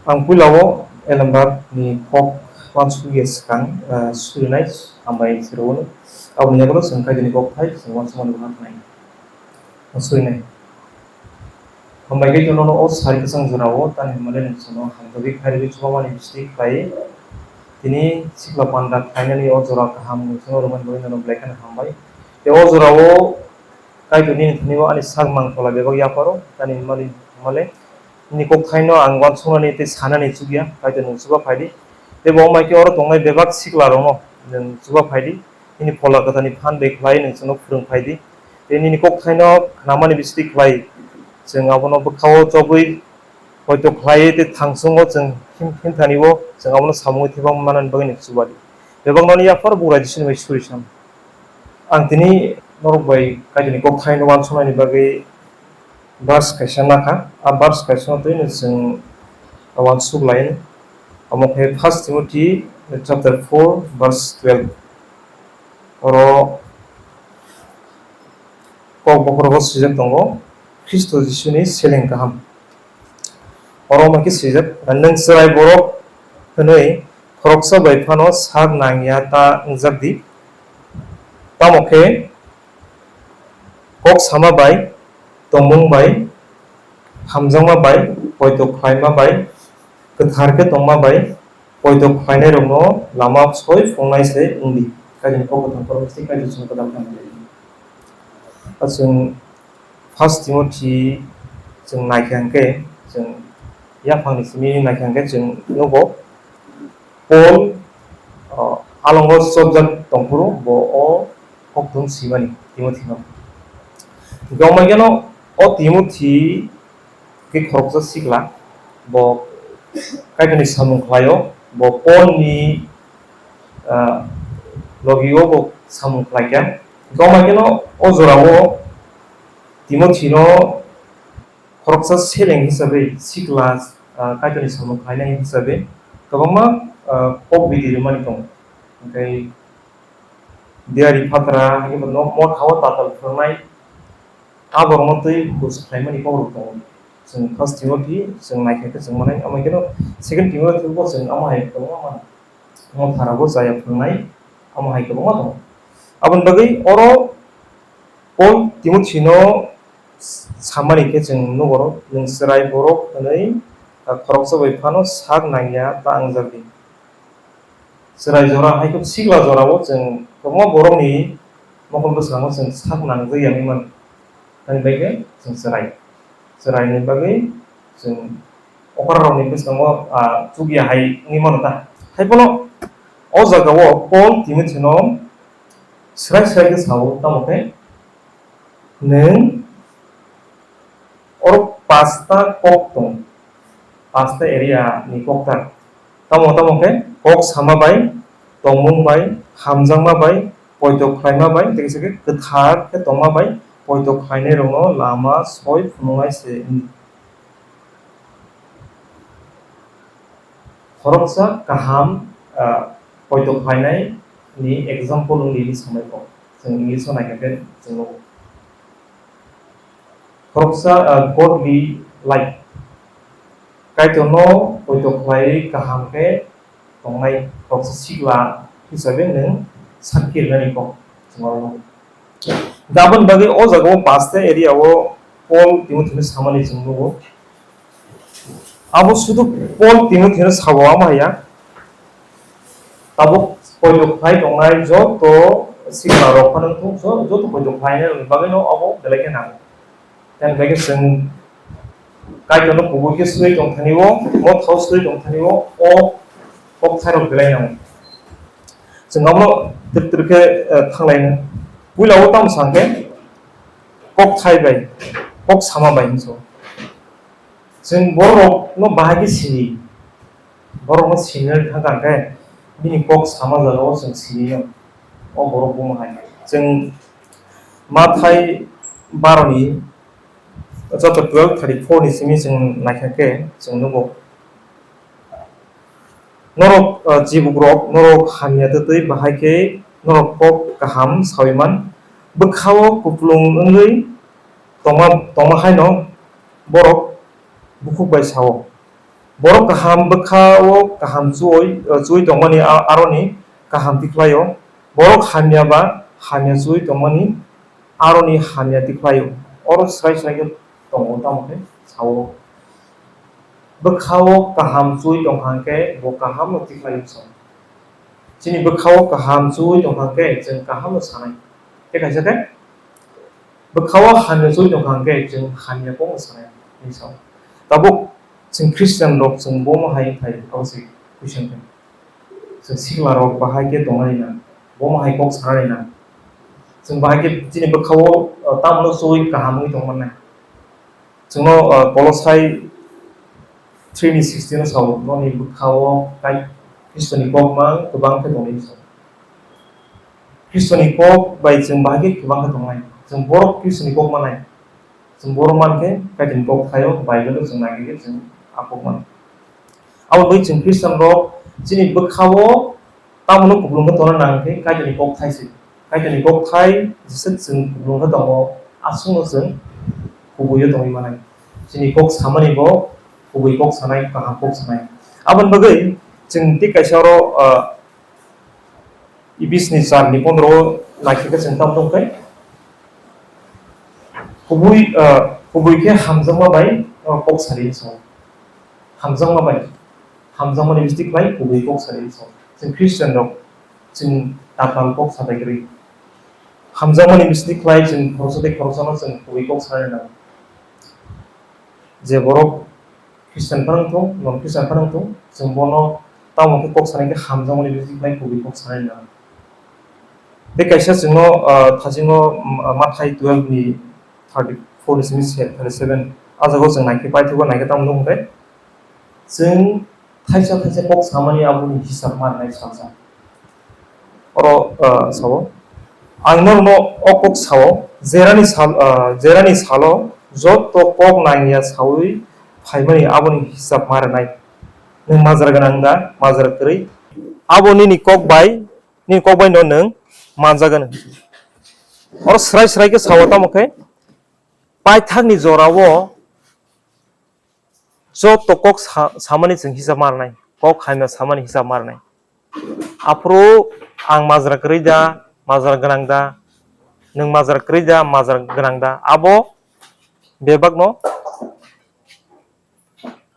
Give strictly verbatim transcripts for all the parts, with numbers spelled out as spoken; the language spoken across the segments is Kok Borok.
Ang puila o Elembak ni kok uansukya swkang, ah, surinai hambai sirogno. Aboni yagulo chwng Kaitorni kok thai chwng uansukmani uansuknai. Surinai. Hambai khe nono o sari kwchang jorao tani hwnmale nwng chwngno hamjagwi khairogwi chubamani bisti khlai. Tini sikla panda khlainani o jora kaham nwng chwngno rwmani bagwi nono belai kheno hambai. Tei o jorao Kaitor nini thani o ani sak mang tola bebak yapharo, tani hwnmale, hwnmale nini kok thaino ang uansuknani tei sanani chukya, Kaitor nwng chuba phaidi. Tei bo wngbai khe oro tongnai bebak siklarokno nwng chuba phaidi. Nini Phola Kwtharni phan bai khlai nwng chwngno phwrwng phaidi. Tei nini kok thaino khnamani bisti khlai chwng abono bwkhao chobwi poito khlaiwi tei thangsungo chwng him-, himthani o chwng abono samungwi thebang manani bagwi nwng chubadi. Bebak noni yaphar Bugra Jisuni bai suri san. Ang tini norok bai Kaitorni kok thaino uansuknani bagwi verse kaisa nakha. A verse kaisa no twi no chwng uansuk lai. Omo khe First Timothy chapter four verse twelve. Oro kok bokhorogo swijak tongo, Khristo Jisuni seleng kaham. Oro ma khe swijak, nwng chwrai borok hwnwi khoroksa bai phano sak nangya ta wngjak di. Tamo khe kok sama bai, tongmung bai, hamjakma bai, poito khlaima bai, kwthar khe tongma bai, poito khlainairokno lama soi phunuknai se wng di. Kaitorni kok kwthang, Kaitor chwng kwthang kha. Chwng First Timothy chwng naikha hwnkhe, chwng yaphangni simi naikha hwnkhe chwng nugo Paul, o, alongo chopjak tongphuru bo o koktwm simani Timothy no. Hwnkhe omo khe no o Timothy khe khoroksa sikla, bo Kaitorni samung khlaio, bo Paul ni, ah, logi o bo samung khlaikha. Hwnkhe omo khe no o jorao Timothy no khoroksa seleng hisabe sikla, ah, Kaitorni samung khlainai hisabe kwbangma, ah, kok bidi rwmani tongo. Hwnkhe diari phatra, hwnkhe bo no motha o tatal phwrwngnai, a borokno twi buj khlaimani kokrok tongo. Chwng First Timothy chwng naikha khe chwng manai, omo khe no Second Timothy bo chwng omo hai kwbangma mano. Motha rogo chaya phwrwngnai, omo hai kwbangma tongo. Aboni bagwi oro Paul Timothy no samani khe chwng nugo, nwng chwrai borok hwnwi khoroksa bai phano sak nangya ta wngjak di. Chwrai jora hai khe sikla jorao chwng kwbangma borokni mokol bwskango chwng sak nangjak ya wngwi mano. Tamni bagwi chwng chwrai. Chwraini bagwi chwng okrarokni bwskango, ah, chukya hai wngwi mano ta. Haiphano o jagao Paul Timothy no swrai swrai khe sao, tamo khe nwng oro pasta kok tongo, pasta area ni kok ta. Tamo tamo khe kok sama bai, tongmung bai, hamjakma bai, poito khlaima bai, tei kisa khe kwthar khe tongma bai, poito khlainai rokno lama soi phunuknai se wng di. Khoroksa kaham, ah, poito khlainai ni example wng di hinwi samai kok. Chwng English o naikha khe chwng nugo. Khoroksa, ah, godly life. Kaitorno poito khlaiwi kaham khe tongnai khoroksa sikla hisabe nwng sakki rwnani kok chwng aro nugo. Aboni bagwi o jagao pasta area o Paul Timothy no samani chwng nugo. Abo sudu Paul Timothy no sao, amo haiya. Tabuk poito khlai tongnai joto sikla rok phano wngthok, jo-, joto poito khlainai rokni bagwi no abo belai khe nango. Tei belai khe chwng Kaitorno kubui khe swi tong thani o, motha o swi tong thani o, o kok thai rok belai nango. Chwng abono twk twk khe, eh, thang lai no. Puila o tamo sa khe kok thai bai, kok sama bai hinwi sa o. Chwng borok rok no bahai khe sini. Borok no sini thang kha khe bini kok sama jaga o chwng sini no. O borok buma hai. Chwng Mathai baro ni chapter twelve thirty four ni simi chwng naikha khe chwng nugo. Norok, ah, jibukrok, norok hamya twtwi bahai khe norok kok kaham saui man. Bwkha-o kupulung wngwi tongma, tongma haino borok bukhuk bai sa-o, Borok kaham bwkha-o kaham chuwi, chuwi tongmani a-, aroni kaham tikhlai-o. Borok hamya ba hamya chuwi tongmani aroni hamya tikhlai-o. Oro swrai swrai khe tongo, tamo khe sao. Bwkha-o kaham chuwi tongkha hwnkhe bo kaham no tikhlai-o sao. Chini bwkha-o kaham chuwi tongkha hwnkhe chwng kaham no sanai. Tei kaisa khe bwkha-o hamya chuwi tongkha hwnkhe chwng hamya kok no sanai hinwi sao. Tabuk chwng Christian rok chwng bomo hai wngthai abo se question khe. Chwng sikla rok bahai khe tongnani nang, bomo hai kok sanani nang. Chwng bahai khe chini bwkha-o, uh, tamo no chuwi kaham wngwi tongmannai. Chwngno, uh, Kolosai three ni sixteen o sao, noni bwkha-o tai Khristoni kokma kwbang khe tongwi sao. Khristoni kok bai chwng bahai khe kwbang khe tongnai. Chwng borok Khristoni kok manai. Chwng borok man khe Kaitorni kok thaio, Bible o chwng nai khe chwng a kok mano. Abo bai chwng Christian rok chini bwkha-o tamo no kupulung khe tongna nang khe Kaitorni kok thai se. Kaitorni kok thai jesa chwng kupulung khe tongo, aswkno chwng kubui o tongwi manai. Chini kok samani bo kubui kok sanai, kaham kok sanai. Aboni bagwi chwng tei kaisa oro, ah, Ephes ni char ni pondro o naikhe khe chwng tamo tong khe kubui, ah, kubui khe hamjakma bai, ah, kok sari hinwi sao. Hamjakma bai, hamjakmani bising khlai kubui kok sari hinwi sao. Chwng Christian rok chwng tatal kok sabai kwrwi. Hamjakmani bising khlai chwng khoroksa tei khoroksano chwng kubui kok sanai nango. Je borok Christian phano wngthung, non Christian phano wngthung, chwng bono tamo khe kok sanai khe hamjakmani bising khlai kubui kok sanai nango. Tei kaisa chwngno, ah, thachingno, mm, ah, Mathai twelve ni thirty four ni simi se thirty seven, ah jagao chwng naikhe paithago, naikhe tamo nukho khe chwng thaisa thaisa kok samani aboni hisab ma rwnai salsa. Oro, ah, sao, ang norokno o kok sao, jerani sal, ah, jerani salo joto kok nangya saui phaimani aboni hisab ma rwnai. Nwng majra gwnang da, majra kwrwi? Abo nini kok bai, nini kok bai no nwng manjagano. Oro swrai swrai khe sao, tamo khe paithakni jorao joto kok sa-, samani chwng hisab ma rwnai, kok hamya samani hisab ma rwnai. Aphuru ang majra kwrwi da, majra gwnang da, nwng majra kwrwi da, majra gwnang da, abo bebakno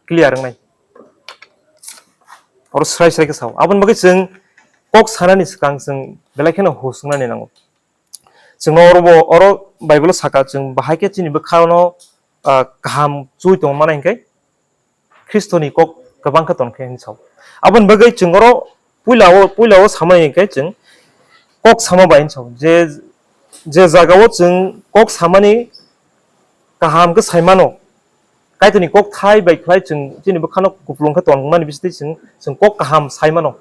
clear wngnai. Oro swrai swrai khe sao. Aboni bagwi chwng kok sanani swkang chwng belai kheno hus wngnani nango. Chwngno oro bo, oro Bible o saka, chwng bahai khe chini bwkhano, ah, kaham chui tong mani hinkhe Khristoni kok kwbang khe tong khe hinwi sao. Aboni bagwi chwng oro puila o, puila o samani hinkhe chwng kok sama bai hinwi sao. Je, je jaga o chwng kok samani kaham khe sai mano, Kaitorni kok thai bai khlai chwng chini bwkhano kupulung khe tongmani bisingtwi chwng, chwng kok kaham sai mano.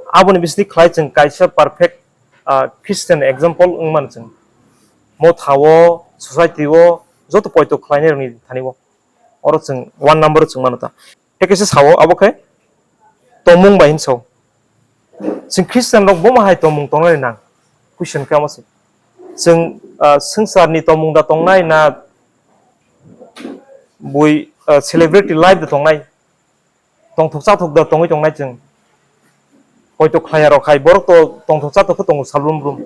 Aboni bisingtwi khlai chwng kaisa perfect, ah, Christian example wng mano chwng. Motha o, society o, joto poito khlainai rokni thani o. Oro chwng one number o chwng mano ta. Tei kaisa sao, abo khe tongmung bai hinwi sao. Chwng Christian rok bomo hai tongmung tongnani nang? Question khe omo se. Chwng, ah, swngcharni tongmung da tongnai na bui, ah, celebrity life da tongnai? Tongthok chathok da tongwi tongnai chwng? Poito khlaiya rok hai borok to tongthok chathok khe tongo sal brum brum.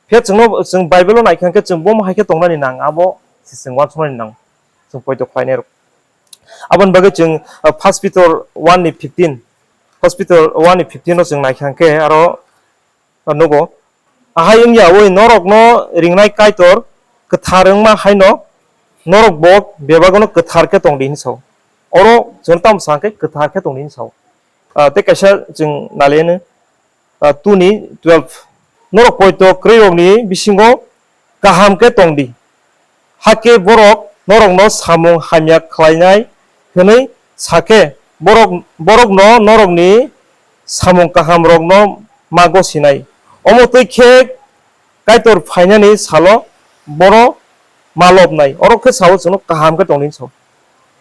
Phiya chwngno, chwng Bible o naikha khe chwng bomo hai khe tongnani nang, abo se chwng uansuknani nang, chwng poito khlainai rok. Aboni bagwi chwng, ah, First Peter one ni fifteen, First Peter one ni fifteen o chwng naikha khe aro nugo, ahai wngya oi norokno ringnai Kaitor kwthar wngma haino norok bo bebagno kwthar khe tongdi hinwi sao. Oro chwng tamo sa khe kwthar khe tongdi hinwi sao. Ah, tei kaisa chwng naliano, ah, two ni twelve. Norok poito kwrwirokni bisingo kaham khe tong di. Hakhe borok norokno samung hamya khlainai hwnwi sa khe, borok, borokno norokni samung kahamrokno ma gosinai. Omo twi khe Kaitor phainani salo bono ma lobnai. Oro khe sao chwngno kaham khe tongdi hinwi sao.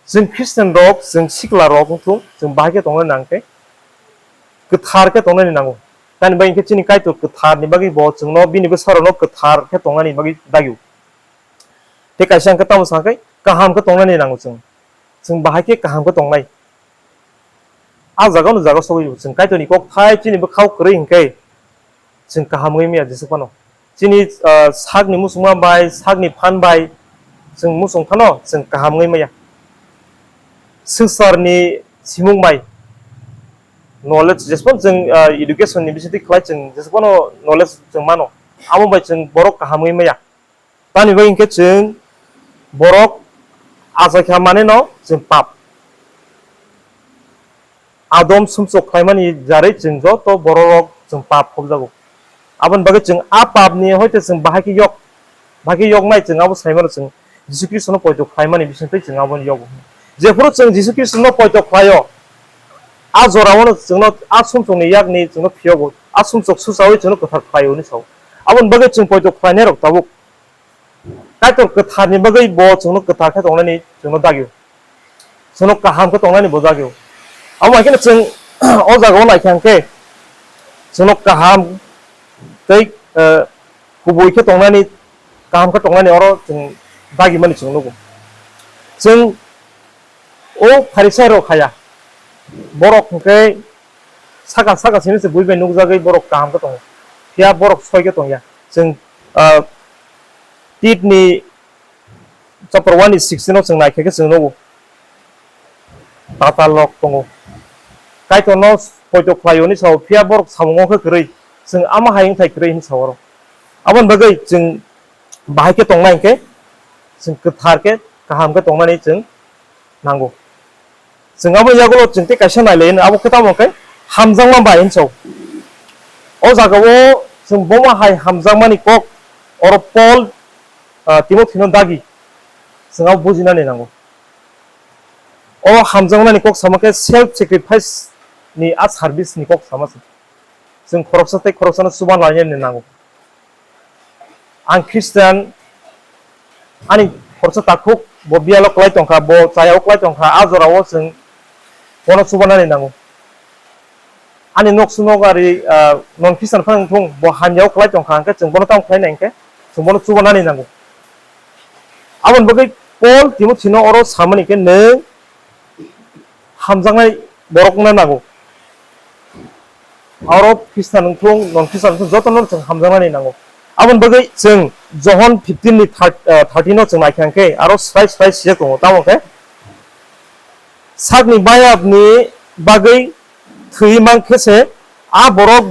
Chwng Christian rok, chwng sikla rok wngthung, chwng bahai khe tongnani nang khe kwthar khe tongnani nango. Tamni bagwi khe chini Kaitor kwtharni bagwi bo chwngno bini bwsarokno kwthar khe tongnani bagwi dagio. Tei kaisa hwnkhe tamo sakhe kaham khe tongnani nango chwng. Chwng bahai khe kaham khe tongnai. A jaga no jaga sogwi chwng Kaitorni kok thai chini bwkhao kwrwi hinkhe chwng kaham wngwi maya jesuk phano. Chini, ah, sakni muchungma bai, sakni phan bai chwng muchung phano chwng kaham wngwi maya. Swngcharni simung bai knowledge jesukphano chwng, ah, education ni bisingtwi khlai chwng jesukphano knowledge chwng mano. Amo bai chwng borok kaham wngwi maya. Tamni bagwi hinkhe chwng borok achaikha maneno chwng pap. Adom sumsok khlaimani jarwi chwng joto bororok chwng pap phobjago. Aboni bagwi chwng a papni hoite chwng bahai khe yok, bahai khe yoknai chwng abo saimano chwng Jisu Khristono poito khlaimani bisingtwi chwng abono yogo. Jephuru chwng Jisu Khristono poito khlaio, a jorao chwngno a sumsokni yakni chwngno phiyogo, a sumsok suchaui chwngno kwthar khlaio hwnwi sao. Aboni bagwi chwng poito khlainairok tabuk Kaitor kwtharni bagwi bo chwngno kwthar khe tongnani chwngno dagio. Chwngno kaham khe tongnani bo dagio. Abo hai kheno chwng o jagao naikha hwnkhe chwngno kaham tei, eh, kubui khe tongnani, kaham khe tongnani oro chwng dagimani chwng nugo. Chwng o Pharisai rok haya, borok hwnkhe saka saka simi se bui bai nukjagwi borok kaham khe tongo, phiya borok soi khe tongya. Chwng, ah, Tit ni chapter one ni sixteen o chwng naikha khe chwng nugo tatal rok tongo. Kaitorno poito khlai hwnwi sao, phiya borok samung wngkha kwrwi, chwng ama hai wngthai kwrwi hwnwi sao oro. Aboni bagwi chwng bahai khe tongnai hinkhe chwng kwthar khe kaham khe tongnani chwng nango. Chwng abo yagulo chwng tei kaisa nailai hwno, abo khe tamo khe hamjakma bai hwnwi sao. O jagao chwng bomo hai hamjakmani kok oro Paul, ah, Timothino dagi chwng abo bujinani nango. O hamjakmani kok sama khe self sacrifice ni a service ni kok sama se. Chwng khoroksa tei khoroksano chuban lainani nango. Ang Christian, ani khoroksa takhuk bo biyalo kwlai tongkha, bo chayao kwlai tongkha, a jorao chwng bono chubanani nango. Ani nok sunok ari, ah, non Christian phano wngthung, bo hamyao kwlai tongkha, hwnkhe chwng bono tamo khlainai hwnkhe chwng bono chubanani nango. Aboni bagwi Paul Timothino oro samani khe, nwng hamjaknai borok wngna nango. Oro Khristan wngthung, non Khristan wngthung, jotono chwng hamjaknani nango. Aboni bagwi chwng Johon fifteen ni thirty, ah, thirty no chwng naikha hwnkhe aro srai srai sijak tongo. Tamo khe sakni bayapni bagwi thwi mankhe se a borok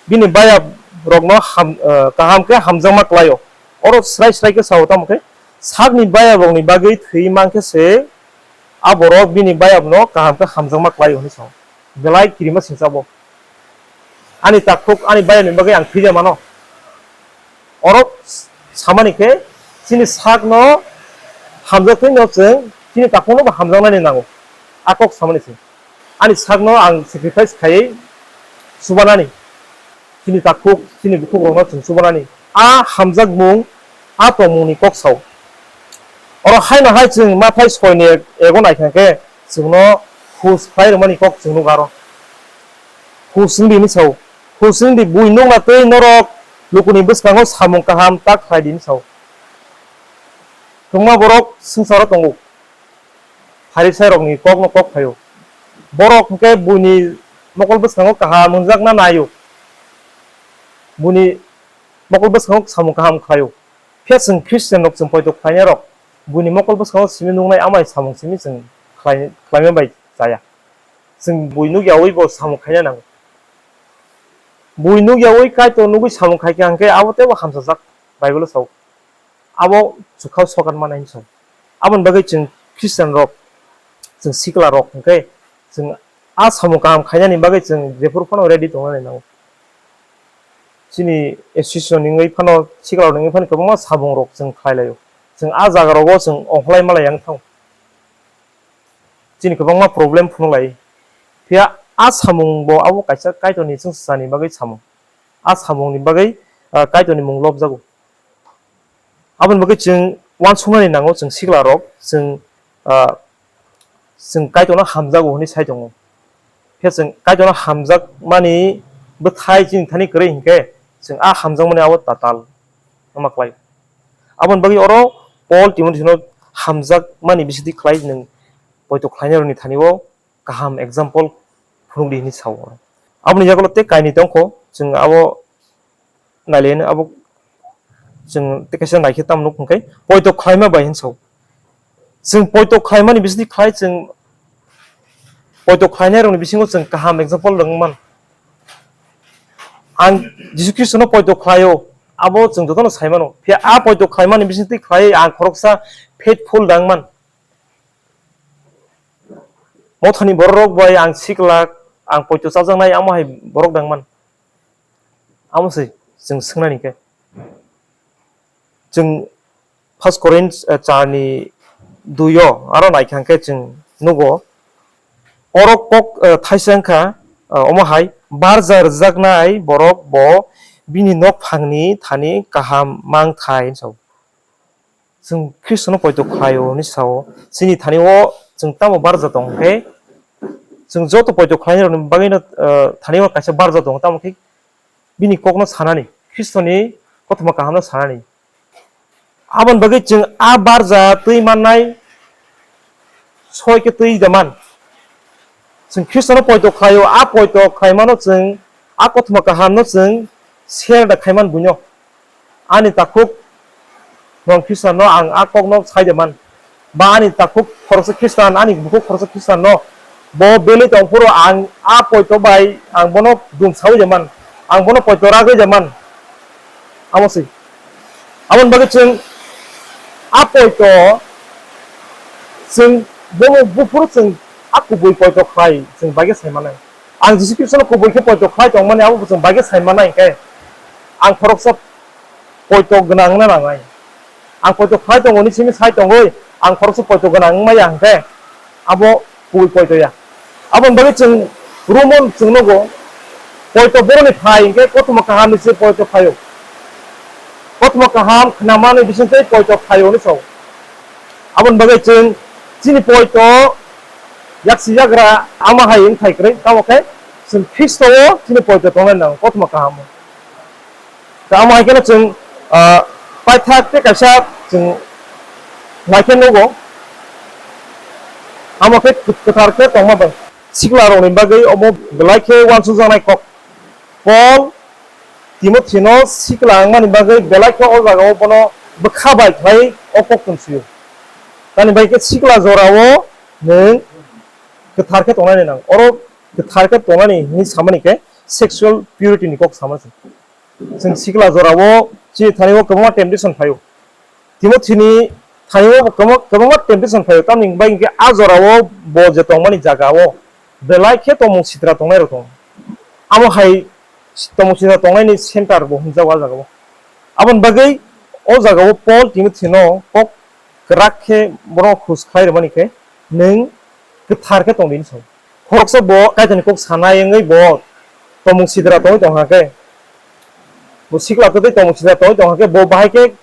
bini bayap rokno ham, ah, kaham khe hamjakma klaio. Oro srai srai khe sao, tamo khe sakni bayap rokni bagwi thwi mankhe se a borok bini bayapno kaham khe hamjakma klaio hwnwi sao. Belai kirima singsa bo. Ani takhuk, ani bayapni bagwi ang thwija mano. Oro samani khe chini sakno hamjaktwino chwng chini takhukno bo hamjaknani nango. A kok samani se. Ani sakno ang sacrifice khaiwi chubanani. Chini takhuk, chini bukhukrokno chwng chubanani. A hamjakmung, a tongmungni kok sao. Oro haino hai chwng Mathai soi ni ego naikha khe chwngno hus khlai rwmani kok chwng nukha aro. Hus wng di hwnwi sao. Hus wng di, bui nukna twi norok lukuni bwskango samung kaham ta khlai di hwnwi sao. Kwbangma borok swngcharo tongo. Pharisai rokni kokno kok phaio. Borok hwnkhe buini mokol bwskango kaham wngjakna naio. Buini mokol bwskango samung kaham khlaio. Phiya chwng Christian rok chwng poito khlainai rok buini mokol bwskango simi nuknai amai samung simi chwng khlai-, khlaima bai chaya. Chwng bui nukyaui bo samung khaina nango. Bui nukyaui Kaitor nugui samung khaikha hwnkhe abo teibo hamsajak, Bible o sao. Abo chwkhao sokat manai hinwi sao. Aboni bagwi chwng Christian rok, chwng sikla rok hwnkhe chwng a samung kaham khainani bagwi chwng jephuru phano ready tongnani nango. Chini association ni wngwi phano, sikla rok ni wngwi phano kwbangma samung rok chwng khlai laio. Chwng a jaga rogo chwng ongkholai malai yang thango. Chini kwbangma problem phunuk lai. Phiya a samung bo abo kaisa Kaitorni chwngsani bagwi samung. A samungni bagwi, ah, Kaitorni mung lobjago. Aboni bagwi chwng uansuknani nango, chwng sikla rok, chwng, ah, chwng Kaitorno hamjago hwnwi sai tongo. Phiya chwng Kaitorno hamjakmani bwthai chini thani kwrwi hinkhe, chwng a hamjakmani abo tatal wngma klai. Aboni bagwi oro Paul Timothino hamjakmani bisingtwi khlai nwng poito khlainairokni thani-o kaham example phunukdi hinwi sao. Aboni yagulo tei kainwi tongkho, chwng abo nailaino abo chwng tei kaisa naikhe tamo nuk hwnkhe poito khlaima bai hinwi sao. Chwng poito khlaimani bisingtwi khlai chwng poito khlainairokni bisingo chwng kaham example rwngman. Ang Jisu Khristono poito khlaio, abo chwng jotono saimano. Phiya a poito khlaimani bisingtwi khlai ang khoroksa faithful dangman. Mothani bororok bai ang sikla, ang poito chajaknai amo hai borok dangman. Amo se chwng swngnani khe. Chwng First Corinth, eh, char ni dui o aro naikha hwnkhe chwng nugo. Oro kok, eh, thaisa wngkha, eh, omo hai barja rwjaknai borok bo bini nok phangni thani kaham mang thai hinwi sao. Chwng Khristono poito khlaio hinwi sao. Chini thani o chwng tamo barja tong khe, chwng joto poito khlainairokni bagwino, eh, thani o kaisa barja tongo, tamo khe bini kokno sanani, Khristoni kothoma kahamno sanani. Aboni bagwi chwng a barja twi mannai soi khe twi da man. Chwng Khristono poito khlaio, a poito khlaimano chwng a kothoma kahamno chwng share da khaiman buino. Ani takhuk nwng Khristanno ang a kokno sai da man. Ba ani takhuk khoroksa Khristan, ani bukhuk khoroksa Khristanno bo belai tong phuru ang a poito bai ang bono dum saui da man. Ang bono poito ragwi da man. Amo se. Aboni bagwi chwng a poito chwng bomo buphuru chwng a kubui poito khlai chwng bagwi sai manai. Ang Jisu Khristono kubui khe poito khlai tongmani abo bo chwng bagwi sai manai hwnkhe ang khoroksa poito gwnang wngna nangnai. Ang poito khlai tongo ni simi sai tongoi ang khoroksa poito gwnang wngmaya hwnkhe abo kubui poito ya. Aboni bagwi chwng Roman chwng nugo, poito boroni phai hwnkhe kothoma kaham ni se poito phaio. Kothoma kaham khnamani bisingtwi poito phaio hinwi sao. Aboni bagwi chwng chini poito yaksi yagra ama hai wng thai kwrwi, tamo khe chwng Khristo o chini poito tongnai nango kothoma kaham o. Tamo hai kheno chwng, ah, paithak tei kaisa chwng naikhe nugo. Amo khe kwthar khe tongma bai. Siklarokni bagwi omo belai khe uansukjaknai kok. Paul Timothino sikla wngmani bagwi belai khe o jagao bono bwkha bai khlai o kok tong sio. Tamni bagwi khe sikla jorao nwng kwthar khe tongnani nang. Oro kwthar khe tongnani hinwi samani khe sexual purity ni kok sama se. Chwng sikla jorao chini thani o kwbangma temptation phaio. Timothini thani o kwbangma, kwbangma temptation phaio. Tamni bagwi khe a jorao bo je tongmani jagao belai khe tongmung sitra tongnai rok tongo. Amo hai tongmung sitra tongnaini center bo hwnjago a jagao. Aboni bagwi o jagao Paul Timothino kok kwrak khe bono hus khlai rwmani khe nwng kwthar khe tong di hinwi sao. Khoroksa bo Kaitorni kok sanai wngwi bo tongmung sidra tongwi tong kha khe, bo sikla twtwi tongmung sidra tongwi tong kha khe, bo bahai khe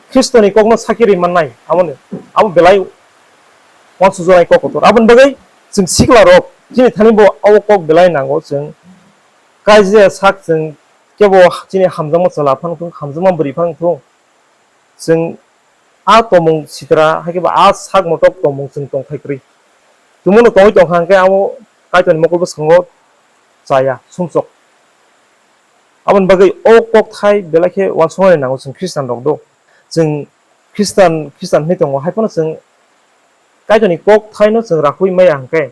Khristoni kokno sakhi rwi mannai, aboni, abo belai uansukjaknai kok kotor. Aboni bagwi chwng siklarok chini thani bo abo kok belai nango, chwng kaijia sak chwng kebo chini hamjakma chwla phano thung, hamjakma bwrwi phano thung, chwng a tongmung sitra, hai khe ba a sak motok tongmung chwng tong thai kwrwi. Tumungno tongwi tong kha hwnkhe abo Kaitorni mokol bwskango chaya, sumsok. Aboni bagwi o kokthai belai khe uansuknani nango chwng Khristian rok do. Chwng Khristian, Khristian hinwi tongo, hai phano chwng Kaitorni kokthaino chwng rakhwi maya hwnkhe,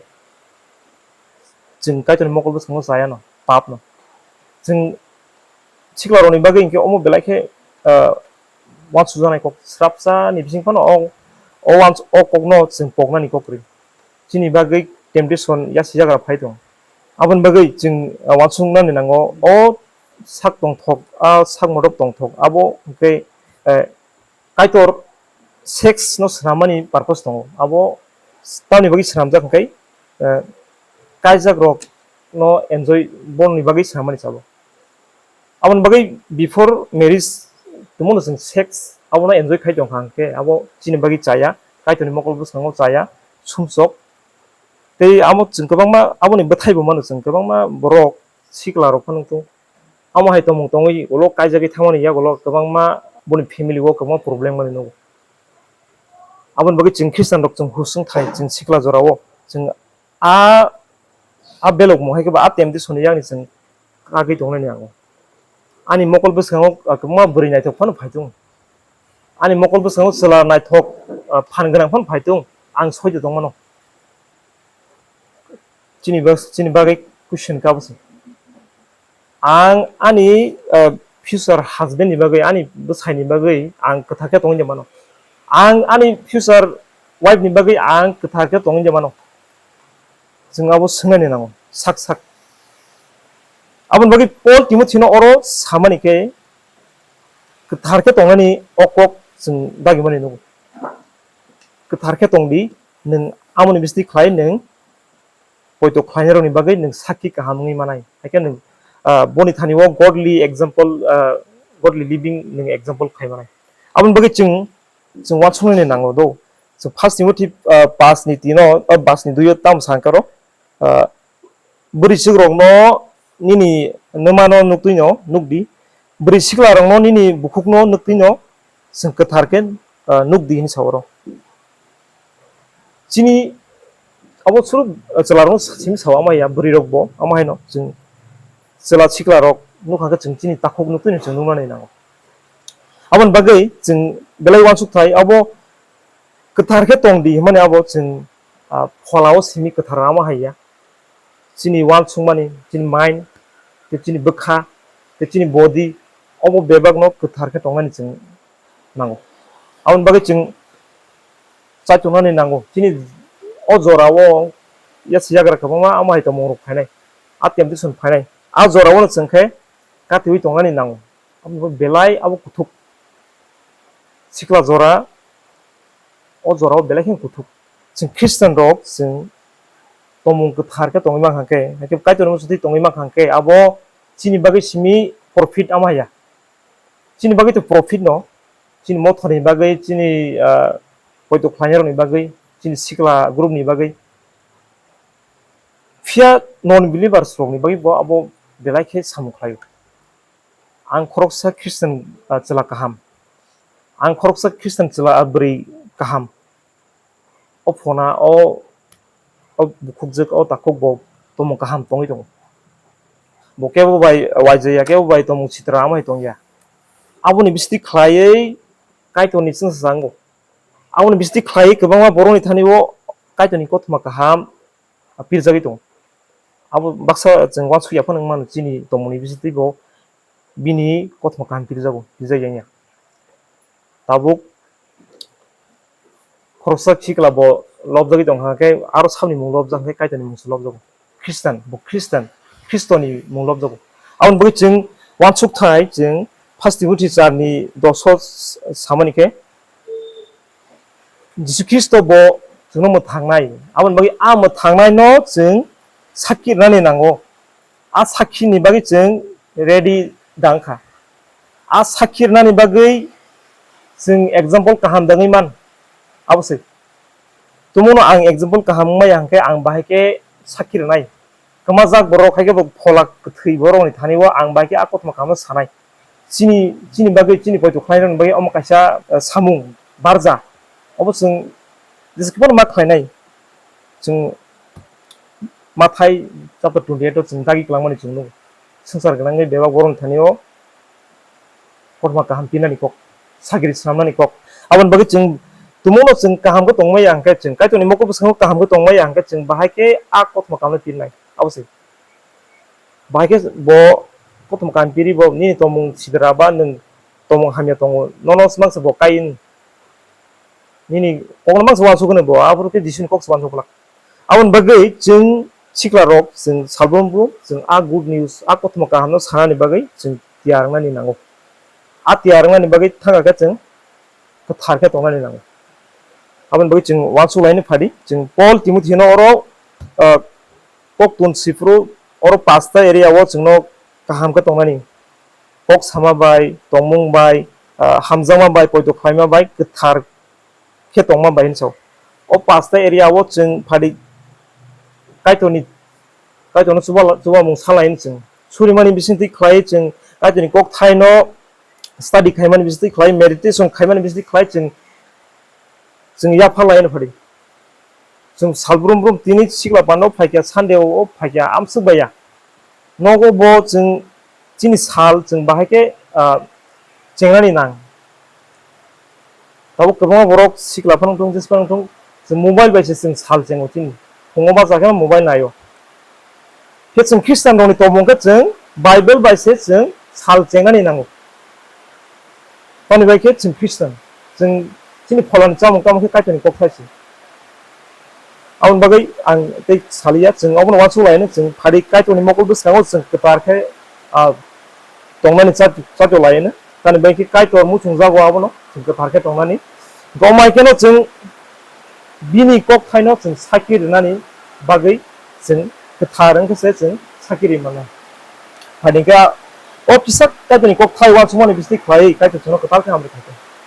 chwng Kaitorni mokol bwskango chayano, papno. Chwng siklarokni bagwi hinkhe omo belai khe, ah, uansukjaknai kok srapsa ni bising phano o, o uans-, o kokno chwng poknani kok kwrwi. Chini bagwi temptation yasi yagra phai tongo. Aboni bagwi chwng, ah, uansuknani nango, o sak tongthok, a sak motok tongthok, abo hinkhe, eh, Kaitor sex no swnammani purpose tongo. Abo tamni bagwi swnamjak hwnkhe, eh, kaijak rok no enjoy boni bagwi swnammani sabo. Aboni bagwi before marriage tongmano chwng sex abono enjoy khai tong kha hwnkhe abo chini bagwi chaya, Kaitorni mokol bwskango chaya, sumsok. Tei amo chwng kwbangma aboni bwthai bo mano chwng kwbangma borok sikla rok phano tongo. Amo hai tongmung tongwi ulo kaijagwi thangmani yagulo kwbangma boni family o kwbangma problem manwi nugo. Aboni bagwi chwng Khristian rok chwng husung thai chwng sikla jorao chwng a, A belok mung hai khe ba a temptation ni yakni chwng kagwi tongnani nango. Ani mokol bwskango, ah, kwbangma bwrwi naithok phano phai tongo. Ani mokol bwskango chwla naithok, ah, phan gwnang phano phai tongo. Ang soi de tongmano. Chini bas-, chini bagwi question ka bwswk. Ang ani, ah, future husband ni bagwi, ani bwsai ni bagwi ang kwthar khe tongwi mano. Ang ani future wife ni bagwi ang kwthar khe tongwi mano. Chwng abo swngnani nango, sak sak. Aboni bagwi Paul Timothy no oro samani khe kwthar khe tongnani o kok chwng dagimani nugo. Kwthar khe tong di, nwng amoni bisti khlai nwng poito khlainai rokni bagwi nwng sakki kaham wngwi manai. Hakhe nwng, ah, boni thani o godly example, ah, godly living nwng example khai manai. Aboni bagwi chwng, chwng uansuknani nango do. Chwng first Timothy, ah, paanch ni tino, ah, paanch ni dui o tamo sa karo, ah, bwrwi swk rokno nini nwmano nuktwino nukdi, bwrwi sikla rokno nini bukhukno nuktwino chwng kwthar khe, ah, nukdi hinwi sa oro. Chini abo suru, ah, chwla rokno simi sao ama ya, bwrwi rokbo ama haino chwng chwla sikla rok nukha khe chwng chini takhuk nuktwino chwng nuknani nango. Aboni bagwi chwng belai uansuk thai abo kwthar khe tong di hwnmani abo chwng, ah, phola o simi kwthar ama hai ya. Chini uansukmani, chini mind, tei chini bwkha, tei chini body, obo bebakno kwthar khe tongnani chwng nango. Aboni bagwi chwng chaitongnani nango. Chini o jorao yasi yagra kwbangma ama hai tongmung rok phainai, a temptation phainai. A jorao no chwng khe katiwi tongnani nango. Abo belai abo kuthuk. Sikla jora, o jora o belai khe kuthuk. Chwng Christian rok chwng tongmung kwthar khe tongwi mankha khe, hakhe Kaitorni muchungtwi tongwi mankha khe, abo chini bagwi simi profit ama ya. Chini bagwi to profit no, chini mothor ni bagwi, chini, ah, poito khlainai rokni bagwi, chini sikla group ni bagwi. Phiya non believers rokni bagwi bo abo belai khe samung khlaio. Ang khoroksa Christian, ah, chwla kaham. Ang khoroksa Christian chwla, ah, bwrwi kaham. O phona, o, o bukhukjwk, o takhuk bo tongmung kaham tongwi tongo. Bo kebo bai waijaya, kebo bai tongmung sitra amai tongya. Aboni bisti khlaiwi Kaitorni chwngsacha wngo. Aboni bisti khlaiwi kwbangma borokni thani o Kaitorni kothoma kaham pirjagwi tongo. Abo baksa chwng uansukya phano wng mano, chini tongmungni bisingtwi bo bini kothoma kaham pirjago, pirjak ya wngya. Tabuk khoroksa sikla bo lobjagwi tongkha khe aro saboni mung lobjak khe Kaitorni mungse lobjago. Khristan, bo Khristan, Khristoni mung lobjago. Aboni bagwi chwng uansuk thai, chwng First Timothy char ni dos o samani khe, Jisu Khristo bo chwngno mwthangnai. Aboni bagwi a mwthangnaino chwng sakki rwnani nango. A sakkini bagwi chwng ready da wngkha. A sakki rwnani bagwi chwng example kaham da wngwi man. Abo se. Tumungno ang example kaham wngmaya hwnkhe ang bahai khe sakki rwnai. Kwmajak borok hai khe bo phola kwthwi borokni thani o ang bahai khe a kothoma kahamno sanai. Chini, chini bagwi, chini poito khlairokni bagwi omo kaisa, eh, samung barja. Obo chwng jesa kiphilma khlainai. Chwng Mathai chapter twenty eight o chwng dagi kwlangmani chwng nukgo. Swngchar gwnangwi bebak borokni thani o kothoma kaham pinani kok, sagri swnamnani kok. Aboni bagwi chwng tumungno chwng kaham khe tongmaya hwnkhe, chwng Kaitorni mokol bwskango kaham khe tongmaya hwnkhe, chwng bahai khe a kothoma kahamno pirnai. Abo se. Bahai khe bo kothoma kaham piri bo nini tongmung sidra ba nwng tongmung hamya tongo, nono swmang se bo kai wng. Nini kokno mang se uansuk hwno bo, aphuru khe Jisuni kok se uansuk glak. Aboni bagwi chwng sikla rok, chwng salbrum bo, chwng a good news, a kothoma kahamno sanani bagwi chwng tiyar wngnani nango. A tiyar wngnani bagwi thangkha khe chwng kwthar khe tongnani nango. Aboni bagwi chwng uansuk laini phadi, chwng Paul Timothy no oro, ah, koktun siphuru oro pasta area o chwngno kaham khe tongnani. Kok sama bai, tongmung bai, ah, hamjakma bai, poito khlaima bai, kwthar khe tongma bai hinwi sao. O pasta area o chwng phadi Kaitorni, Kaitorno chuba-, chubamung salai hinwi chwng surimani bisingtwi khlai chwng Kaitorni kok thaino study khaimani bisingtwi khlai, meditation khaimani bisingtwi khlai chwng, chwng yapha lai hinwi phadi. Chwng sal brum brum tini sikla pano phaikha, Sunday o phaikha, amswk baiya. Nogo bo chwng chini sal chwng bahai khe, ah, chengnani nang. Tabuk kwbangma borok sikla phano wngthung, jesa phano wngthung, chwng mobile bai se chwng sal chengo chini. Phungo bacha khe mobile naio. Khe chwng Khristian rokni tongmung khe chwng Bible bai se chwng sal chengnani nango. Tamni bai khe chwng Khristian, chwng chini pholani chamung tamo khe Kaitorni kokthai se. Aboni bagwi ang tei saliya, chwng obono uansuk laino, chwng phari Kaitorni mokol bwskango chwng kwthar khe, ah, tongnani chati-, chati laino. Tamni bai khe Kaitor muchungjago abono chwng kwthar khe tongnani. Gomai kheno chwng bini kokthaino chwng sakhi rwnani bagwi chwng kwthar wngkhe se chwng sakhi ri mano. Phani khe o kisa Kaitorni kokthai uansukmani bising khlai Kaitor chwngno kwtal khe hamrwi khaikhe.